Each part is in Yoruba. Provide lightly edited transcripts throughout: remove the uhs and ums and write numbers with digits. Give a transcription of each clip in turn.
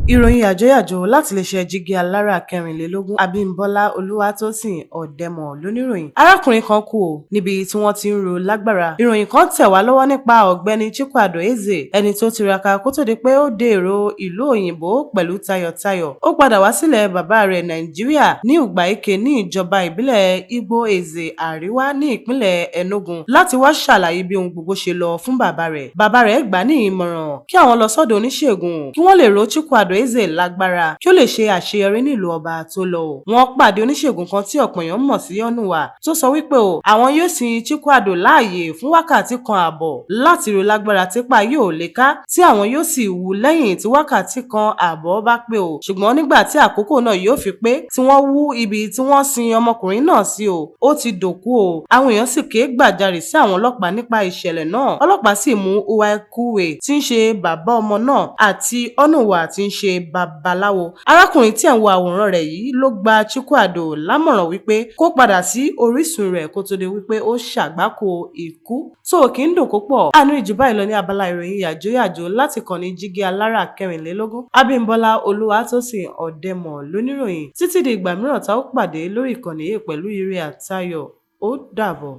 Ìròyìn yàjóyàjó láti iléeṣẹ́ Jígí Alára 24, Abímbọ́lá Olúwatósìn Ọ̀dẹ́mọ̀ lóníròyìn. Arákùnrin kan kú o níbi tí wọ́n ti ń ro lágbára. Ìròyìn kan tẹ̀ wá lọ́wọ́ nípa ọ̀gbẹ́ni Chikwado Eze, ẹni tó tiraka kó tó di pé ó dèrò ìlú òyìnbó pẹ̀lú tayọ̀tayọ̀. Ó padà wá sílẹ̀ bàbá rẹ̀ Nàìjíríà ní Ugbaike ní ìjọba ìbílẹ̀ Igbo-Eze Àríwá ní ìpínlẹ̀ Enugu láti wá ṣàlàyé bí ohun gbogbo ṣe lọ fún bàbá rẹ̀. Bàbá rẹ̀ gbà á ní ìmọ̀ràn kí àwọn lọ sọ́dọ̀ oníṣègùn kí wọ́n lè ró Chikwado Eze lágbára kí ó lè ṣe àṣeyọrí nílùú ọba tó lọ o. Wọ́n pàdé oníṣègùn kan tí ọ̀pọ̀ èèyàn mọ̀ sí Onuwa tó sọ wípé o àwọn yóò sin Chikwado láàyè fún wákàtí kan ààbọ̀ láti ró lágbára típá yóò lè ká, tí àwọn yóò sì wú lẹ́yìn tí wákàtí kan ààbọ̀ bá pé o. Ṣùgbọ́n nígbà tí àkókò náà yóò fi pé tí wọ́n wú ibi tí wọ́n sin ọmọkùnrin náà sí o, ó ti dòkú o. Àwọn èèyàn sì ké gbàjarè sí àwọn ọlọ́pàá nípa ìṣẹ̀lẹ̀ náà. Ọlọ́pàá sì mú Uwaekwue tí ń ṣe bàbá ọmọ náà àti Onuwa tí ń ṣe babaláwo. Arákùnrin tí ẹ̀ ń wo àwòrán rẹ̀ yìí ló gba Chikwado lámọ̀ràn wípé kó padà sí orísun rẹ̀ kó tó di wípé ó ṣàgbákò ikú. Tó kì í dùn púpọ̀. Àánú ìjù báyìí lọ ní abala ìròyìn yàjóyàjó láti kàn ní Jígí Alára 24. Abímbọ́lá Olúwatósìn Ọ̀dẹ́mọ̀ lóníròyìn. Títí di ìgbà mìíràn tá ó pàdé lórí ìkànnì yìí pẹ̀lú ire àtayọ̀. Ó dàbọ̀.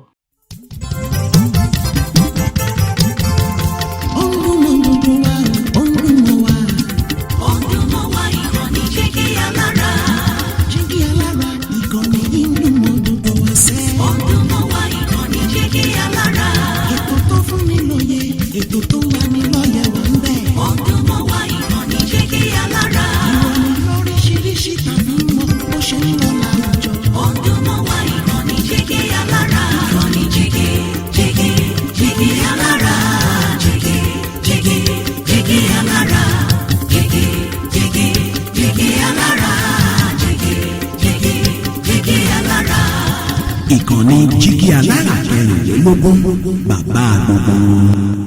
Ó ń dún mọ́ gbogbo wa, ó ń dún mọ́ wa. Ó ń dún mọ́ wa, ìkànnì Jígí Alára. Jígí Alára, ìkànnì yìí ń dún mọ́ gbogbo wa sẹ́. Ó ń dún mọ́ wa, ìkànnì Jígí Alára. Ètò tó fún ni lóye, ètò tó ń lani lọ́yẹ̀ wà ń bẹ̀. Ó ń dún mọ́ wa, ìkànnì Jígí Alára. Ìròyìn lóríṣiríṣi tàbí mọ bó ṣe ń lọ láwùjọ. Ó ń dún mọ́ wa, ìkànnì Jígí Alára. Ìkànnì Jígí, Jígí, Jígí Alára. Jígí, Jígí, Jígí Alára. Jígí, Jígí, Jígí Alára. Jígí, Jígí, Jígí Alára. Ìkànnì Jígí Alára 24, bàbá gbogbo wọn.